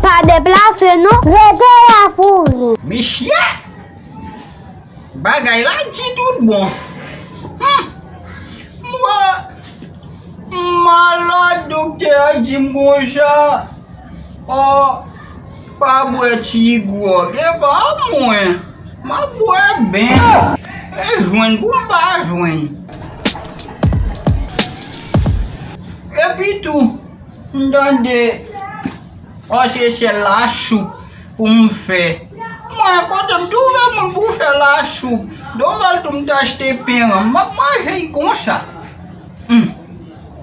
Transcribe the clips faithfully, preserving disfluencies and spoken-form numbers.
Pa deplase non, rete la pou ri. Mesye! Bagay la di tout bon. Hmm. Mwen, malad, doktè a di m konsa, o, pa bwè ti gwòg, e pa mwen. M ap bwè ben. E jwenn pou m pa jwenn. Epi tou, m tande, o, se sèl lachoup pou m fè. Mwen, kote m twouve moun pou fè lachoup? Doval tou m t achte pen an, m ap manje l konsa. Hmm.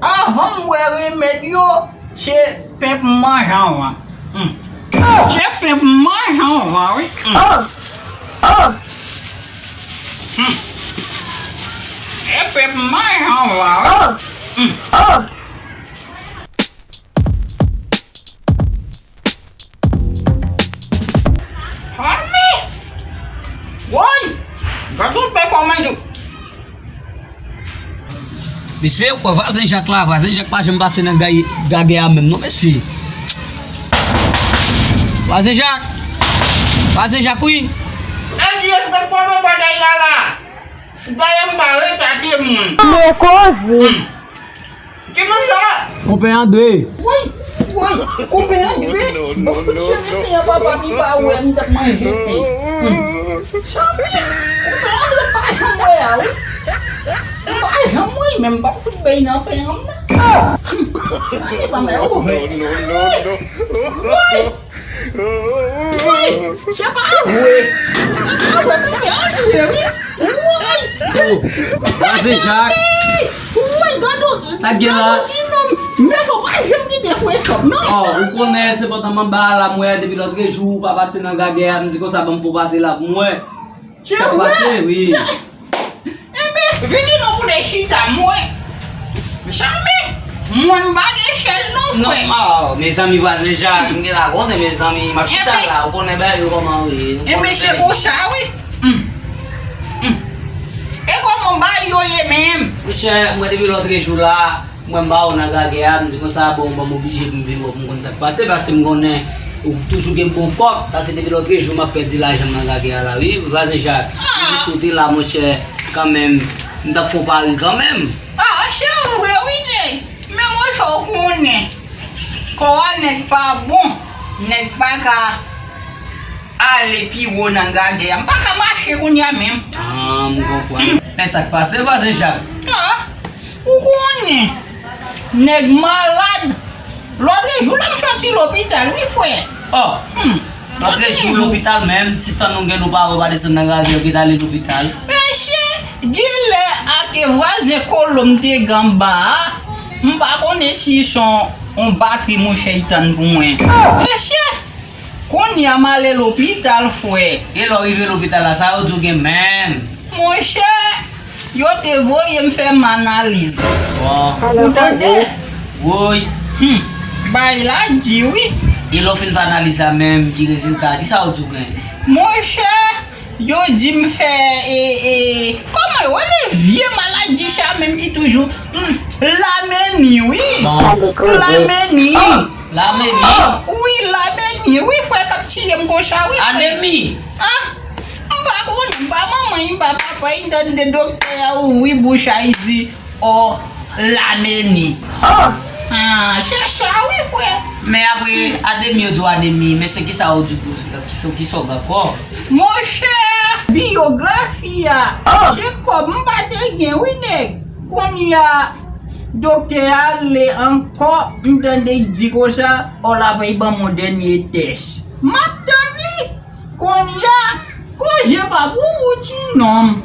Avan m bwè remèd yo, se pen pou m manje anvan. Hmm. Se pen pou m manje anvan, wi. Hmm. Hmm. Se pen pou m manje anvan, wi. Hmm. Anmè! Woy! Gade yon pè kòman yo. Mesye, ou kwè Vwazen Jak la, Vwazen Jak pa janm pase nan gay-, gagè a menm non, mesye. Vwazen Jak! Vwazen Jak, wi! L di yo se fòm bagay la la. Dayè m pa rete ak moun. Men koze. Hmm. Ki moun sa? Konpè Andre. Woy, woy, konpè Andre. Bon, kout cheve pen an papa m pa wè m t ap manje pen. Hmm. Chanpye, konpè Andre pa janm wè a, wi. M pa janm wè, men m p ap fout bay nan pen an, non. Hmm. Gade pa mè ouvè. Woy! Wi, se pa vre. Se pa vre, konpè Andre, wi. Woy! Vwazen Jak. Woy, gade w, sa k gen la? Gade w ti nonm. Mèt ou pa janm kite fwe chòp, non. O, ou konnen se pandan m anba a la, m wè depi lòtrejou, ou pa pase nan gagè a, m di konsa, ban m fè w pase la pou m wè. Se vre? Sa k pase, wi. Enben, vini non pou n al chita, mwen. Mezanmi, mwen m pa gen chèz non, frè. Non, o, mezanmi, Vwazen Jak, m gentan konnen, mezanmi, m ap chita la, ou konnen bagay yo kòman yo ye. Enben, se konsa, wi. Hmm. Hmm. E kòman bagay yo ye menm? Monchè, mwen depi lòtrejou la, mwen m pa wè w nan gagè a, m di konsa, bon, ban m oblije pou m vin wè pou m konn sa k pase, paske m konnen ou toujou gen bon kòb, paske depi lòtrejou m ap pèdi lajan m nan gagè a la, wi, Vwazen Jak. M di si w te la, monchè, kanmenm, m t ap fè w pari kanmenm. A, se vre, wi, nèg. Men monchè, w konnen, kò a nèg pa bon, nèg pa ka ale pi wo nan gagè a. M pa ka mache kounye a menm. A, m konprann. Men sa k pase, Vwazen Jak? A, ou konnen, nèg malad. Lòtrejou la m soti lopital, wi, frè. O, hmm. Lòtrejou lopital menm, ti tan nou gen nou pa wè w pa desann nan gagè a, w gentan ale lopital. Mesye, genlè ak vwazen kolo m te gen anba a, m pa konnen si se yon, yon batri monchè y tann pou mwen. Mesye! Kounye a m ale lopital, frè. E lè w rive lopital la, sa yo di w gen menm? Monchè, yo te voye m fè m analiz. Bon. Ou tande? Woy. Hmm. Bagay la di wi. E lè w fin fè analiz la menm, ki rezilta, kisa yo di w gen? Monchè, yo di m fè, e, e, kòman yo rele vye maladi sa menm ki toujou, hmm, lameni, wi. Bon. Lameni. Lameni? Ah, wi, lameni. Wi, frè k ap tiye m konsa, wi, frè. Anemi? Ah, m pa konnen, m pa manman, m pa papa, m tande doktè a ouvri bouch a, li di, o, lameni. Ah, se sa, wi, frè. Men apre, anemi, yo di w anemi, men se kisa yo di w pou, kisa, kisa w gen ankò? Monchè, biyografi a, se kòb m pa te gen, wi, nèg. Kounye a, doktè a ale ankò, m tande l di konsa, o, l ap al ban m yon dènye tès. M ap tann li. Kounye a, koze pa pou ou, ti nonm.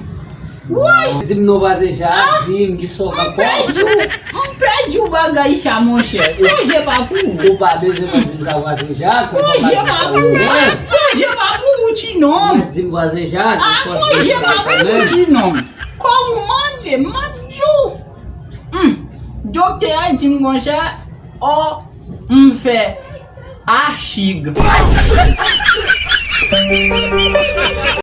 Woy! Di m non, vwazen Jak, di m kisa w gen ankò. M pèdi w, m pèdi w bagay sa, monchè. Koze pa pou ou. Ou pa bezwen pa di m sa, vwazen Jak. Koze pa pou ou, koze pa pou ou, ti nonm. Di m vwazen Jak. Ah, koze pa pou ou, ti nonm. Kòm ou mande, m ap di w. Hmm. Doktè a di m konsa, o, m fè achig.